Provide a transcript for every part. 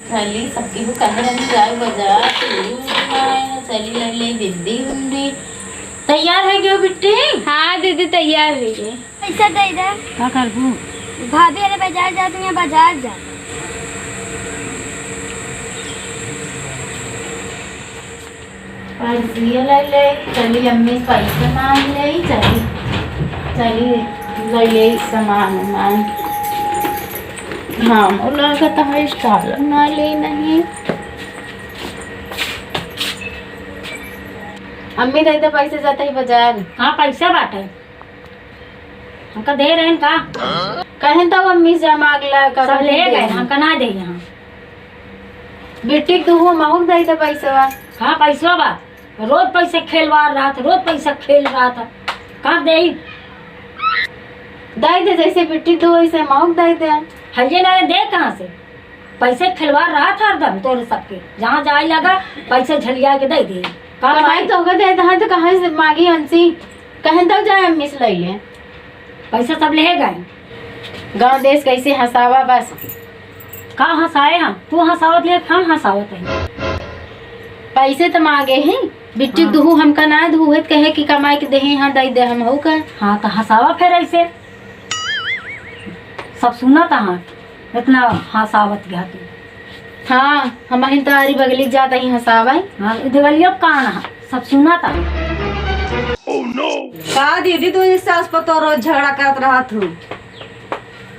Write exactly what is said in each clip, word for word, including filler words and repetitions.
खाली सबके को कहे रहनी जाए बाजार, तो ये नहीं आए, चली ले ले बिंदी उंदी। तैयार है क्यों बिट्टी? हाँ दीदी, तैयार है ये। पैसा दे दे। का करबू? भाभी, अरे बाजार जा, तू यहाँ बाजार जा। पर्सिया ले ले, चली अम्मी से पैसा मांग ले, चली, चली ले ले सामान उमान। हाँ, वो लागत है स्टाल ना ले नहीं। अम्मी दे दे पैसे, जाते ही बाजार। हाँ, पैसा बाटे। हमका दे रहेन का? कहेन तब अम्मी से मांग ला, का सब ले गए, हमका ना दे यहाँ। बिट्टी के दुहू महूक दे दे पैसवा। हाँ, पैसवा बा। रोज पैसे खेलवार रहत, रोज पैसे खेल रहत। कहाँ देई? दे दे, जैसे बिट्टी दुहू वैसे महूक दे दे। हइये ना दे कहाँ से? पैसे खेलवार रहत हरदम तोरे सबके। जहाँ जाए लगा, पैसे झलिया के दे दे। का कमाई पाई? तो होगा दे दे, हाँ तो कहाँ से मांगी उनसे? कहें तब जाए अम्मी से ले ले। पैसा सब ले गए। गाँव देश कैसे हंसावा बस। का हंसाए हम? तू हंसावत है, हम हंसावत है। पैसे तो मांगे ही, बिट्टी हाँ। दुहू हमका ना दुहू है, कहे कि कमाई के देहे, हाँ दे दे हम हो का। हाँ तो हंसावा फिर ऐसे। सब सुना था हाँ, इतना हंसावत गया तू। हाँ, हम हिन तारी बगली जात ही हंसावा। हाँ, ई देवलिया कहाँ रहा? सब सुना था। का दीदी, तू इस सास पर तो रोज झगड़ा करत रहत हूँ।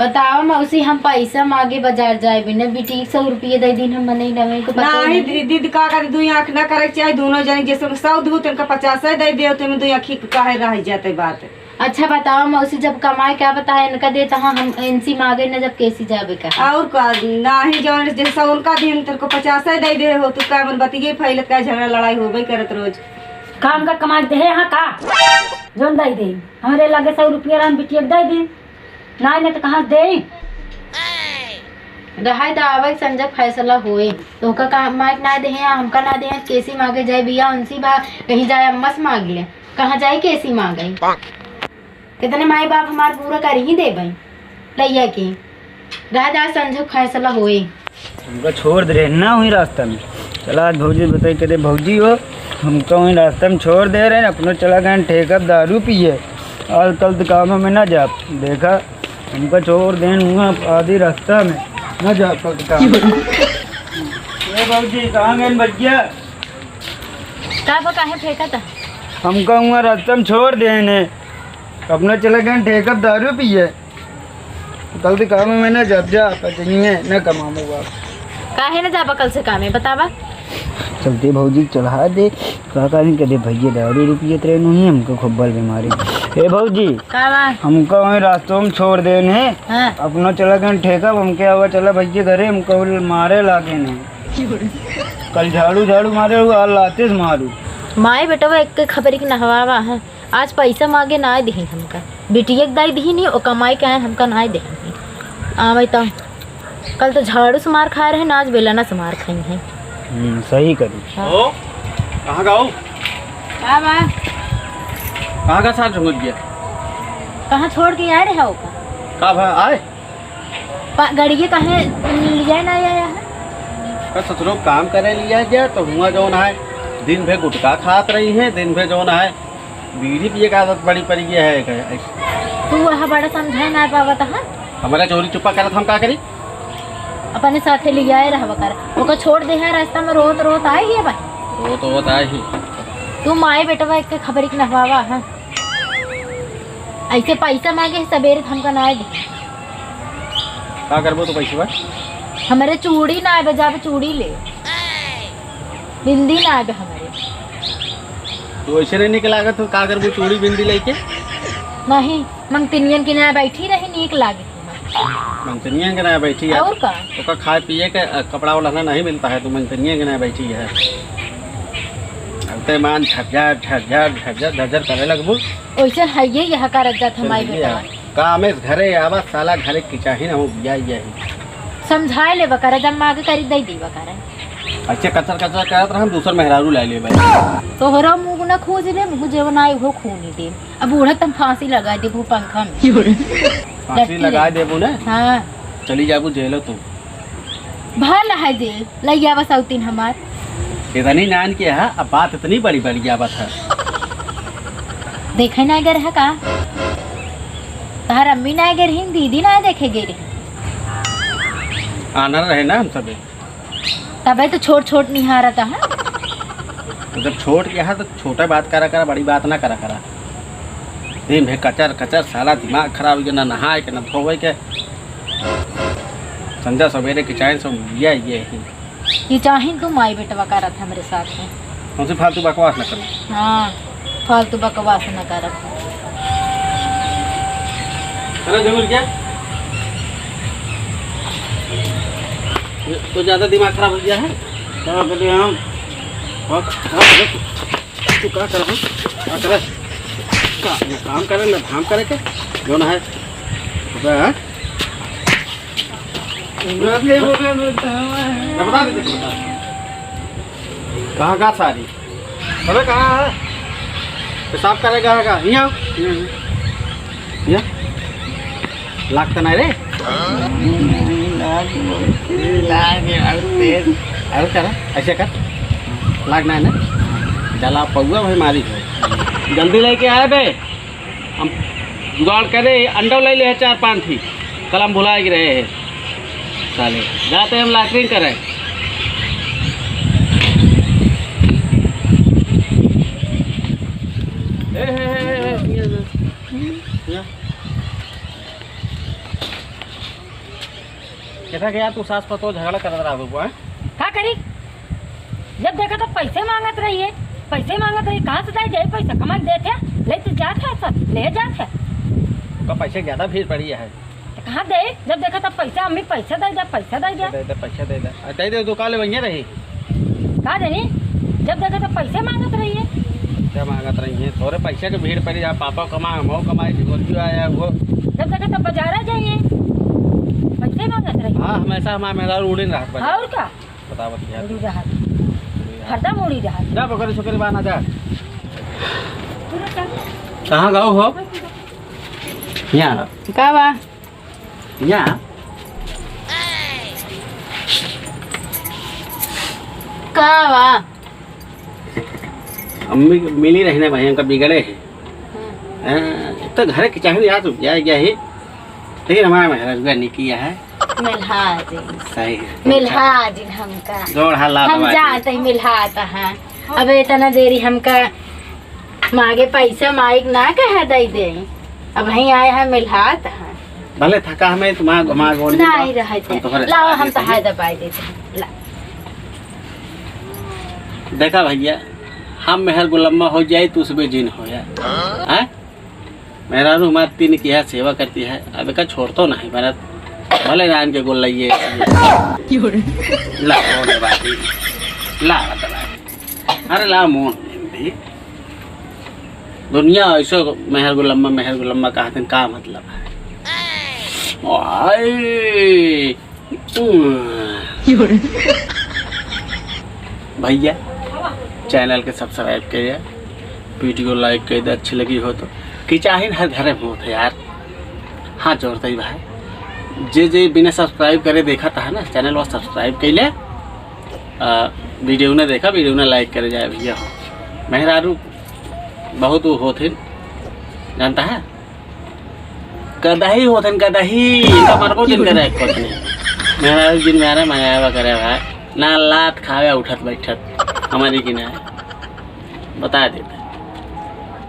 बताओ मौसी, हम पैसा मांगे बाजार जाए बिना बिटिक सौ रुपये दे दिन हम मने नवे को पता नहीं नहीं। दीदी, दीदी का करे, दुई आँख ना करे चाहे दोनों जने जैसे सौ दू तनका पचास दे दे, तो में दुई आँखी काहे रह जाते बात। अच्छा बताओ मौसी, जब कमाए क्या बताए इनका देता हाँ हम इनसी मांगे न जब कैसी जावे का। और का, नाही जौन जैसा उनका दिन तेरे को पचास दे दे हो, तू का मन बतिये फैलत का झगड़ा लड़ाई होबे करत रोज। काम का कमाए दे हाँ का? जौन दे दे, हमरे लगे सौ रुपया राम बिटिया दे दे। नाय, न त कहाँ से देई? रहाई त आवई संजय फैसला होए। तोहका का माइक ना देहे, हमका ना देहे, केसी मागे जाए बिया, उनसी बा, कहीं जाए अम्मा से मांग ले। कहाँ जाए केसी मांगे? कितने माई बाप हमार पूरा कर ही देबई लइया के। रह जाए संजय फैसला होए। हमका छोड़ दे रहे ना वहीं रास्ता में। चला आज भौजी बताई, कहते भौजी हो, हमका वहीं रास्ता में छोड़ दे रहे हैं, अपनो चला गए ठेका दारू पिए। आजकल तो कामों में ना जा, देखा हमका छोड़ देन हुआ आधी रास्ता में, ना जा आजकल तो काम। ए भौजी, कहाँ गए बच्चिया? का बा, काहे फेंकत है? हमका हुआ रास्ता में छोड़ देन है, अपनो चला गए ठेका दारू पिए। गलती काम में ना जब जा, पचनिए ना कमामो बाप। काहे ना जाबा कल से कामे, बतावा? चलते भौजी चढ़ा दे, का करें, कदे भैया दारू रुपये तेरे नहीं, हमको खूब बल बीमारी। ए भौजी, का बा? हमको वहीं रास्तों में छोड़ देन है। हाँ। अपना चला गए ठेका, हमके आवा चला भैया घरे, हमको मारे लागे नहीं। कल झाड़ू, झाड़ू मारे हुआ, आज लाते से मारू। माए बेटवा एक के खबर की नहवावा है। आज पैसा मांगे ना दिहिन हमका, बिटिया के दाई दिहिन ही, ओ कमाई के आए हमका ना दिहिन ही। आवे त कल तो झाड़ू से मार खाए रहे, ना आज बेलना से मार खाई है। हम्म, सही करी। हाँ। ओ, कहाँ का हो? का बा? कहाँ का साथ झुमक गया? कहाँ छोड़ के आए रहे ओका? का भा, आए? पा-, गड़िए काहे लिया ना आया है? का ससुरो काम करे लिया गया तो हुआ जौन है, दिन भर गुटखा खात रही है, दिन भर जौन है, बीड़ी पिए का आदत बड़ी पड़ गया है। तू वह बड़ा समझा ना पावत है। हमारा चोरी चुप्पा करत हम का करी? अपने साथे लियाए रहबा कर। ओका छोड़ दे है रास्ता में, रोत रोत आए ही भाई। रोत रोत आए ही। तू माए बेटवा एक के खबर की नहवावा है। ऐसे पैसा मांगे है सबेरे तो हमका ना दे। का करबो तो पैसवा? हमारे चूड़ी ना आवे, जाबे चूड़ी ले। बिंदी ना आवे हमारे। तो ऐसे नहीं निकल आगा, तो का करबो चूड़ी बिंदी लेके? नहीं, मंगतनियन के ना बैठी रही, नीक लागे। मंगतनियन के ना बैठी है। और का? ओका खाए पिए के, अ, कपड़ा ओढ़ना नहीं मिलता है, तो मंगतनियन के ना बैठी है। अब ते मान झरझर, झरझर, झरझर, झरझर करे लगबू। ओइसे हइये यह करत जात हमारी चल भैया, बेटा। काम इस घरे आवा साला, घरे की चाही ना हो बिया यही। समझाए लेबा करे, जब मांगे करी दे दीबा करे। अच्छा कचर कचर करत रह, हम दूसर मेहरारू ला लेबे। तोहरा मुंह ना खोज ले, मुंह जेवन आए वो खूनी दे। अब बूढ़ा तुम फांसी लगा देबू पंखा में। फांसी लटकी लगा रहे। देबू ना? हाँ। चली जाबू जेलो तू। भल है जे लइया बसौतीन हमार। इतनी नान के है, अब बात इतनी बड़ी बड़ी आवत है। देखे ना गे रहे का? तहर अम्मी ना गे रही, दीदी ना देखे गे रही। आनर रहे ना हम सबे। तबे तो छोट छोट निहारत है। तो जब छोट के है तो छोटे बात करा करा, बड़ी बात ना करा करा। दिन भर कचर कचर, साला दिमाग खराब हो गया, ना नहाए के ना धोवे के। संझा सवेरे के चाय सब ये ये ही। ये चाही तू माई बेटवा करत हमरे साथ में। हमसे फालतू बकवास ना करो। हाँ, फालतू बकवास ना करत। अरे जमीन क्या? ये तो ज्यादा दिमाग खराब हो गया है। क्या कर रहे हम? और क्या कर रहे? तू का कर रहा? का कर? का, ना काम करे, ना धाम करे के? जो ना है। अबे, हाँ? मैं बता देते, बता। कहाँ का सारी? अबे, कहाँ है? पेशाब करेगा, है का? यहाँ? यहाँ? लागत नाही रे। लाग, लाग, लाग, तेज। अरे कर, ऐसे कर। लाग नाही ना? जला पौआ भाई मारी है। जल्दी लेके आए बे। हम जुगाड़ करे, अंडो ले ले चार पाँच थी। कल हम भुला के रहे हैं। साले, जाते हम लैट्रिन करे। ए, हे, हे, हे, हे। केथा के यार तू सास पतोह झगड़ा करत रहबू, हैं? का करी? जब देखा तब पैसे मांगत रहिए, पैसे मांगत रहिए, कहाँ से दे दे पैसा? कमाई देत है, ले तो जात है सब, ले जात है। का पैसे ज्यादा भीड़ पड़ी है? तो कहाँ दे? जब देखा तब पैसा, अम्मी पैसा दे दे, पैसा दे दे। दे दे, पैसा दे दे। आ, दे दे, दुकान ले वहीं रही। का जानी, जब देखा तब पैसे मांगत रहिए। क्या मांगत रही है? तोरे पैसे के भीड़ पड़ी, जहाँ पापा कमाए, हम कमाए, ढिगोरियो आया, वो। जब देखा तब बाजारा जाइए, पैसे मांगत रहिए। हाँ, हमेशा हमारा मेहरारू उड़िन रहत बा। और का? बतावत यार। उड़ी रहत। उड़ी रहत। हरदम उड़ी रहत। जा, बकरी छोकरी बा ना जा। कहाँ गाँव हो? यहाँ। का बा? यहाँ। का बा? अम्मी मिली रही ना भाई, हमका बिगड़े है। हम्म। हाँ, एक तो घर के चाहे यार, तू गया, गया ही। लेकिन हमारा मेहरारू निकिया है। मिलहा जी। सही है। मिलहा जी हमका। जोड़ हालात हम बाटे। जानते ही मिलहात है। अब इतना देरी हमका मांगे पैसा माइक ना कहे दे दे। अब वहीं आए हैं मिलहात है। भले थका हमें तुम्हारा घुमा गोल नहीं रहे थे। हम तो घर लाओ, हम तो हाय दबाई देते हैं। ला। देखा भैया, हम मेहर गुलम्मा हो जाए तो उसमें जिन हो जाए। हैं? मेहरारू हमार तीन किया सेवा करती है, अब का छोड़ तो नहीं बनत, भले रान के गोल लाइए। ला, होने बाकी। ला, बता ला। अरे ला, मोन भी। दुनिया ऐसे मेहर गुलम्मा, मेहर गुलम्मा कहते हैं, का मतलब है? आए। भैया, चैनल के सब्सक्राइब करिए, वीडियो लाइक कर दे, अच्छी लगी हो तो। किचाहिन हर घरे में होत है यार, हाथ जोड़ते ही भाई। जे जे बिना सब्सक्राइब करे देखा था ना चैनल, वो सब्सक्राइब कर ले। आ, वीडियो ने देखा, वीडियो ने लाइक करे जाए भैया हो। मेहरारू बहुत वो होत है, जानता है? गदही होत हन, गदही। इनका मरबो जिन करे एक पत्नी। मेहरारू जिन मेहरा मयावा करे भाई। ना लात खावे उठत बैठत। हमारी की ना। बता देते।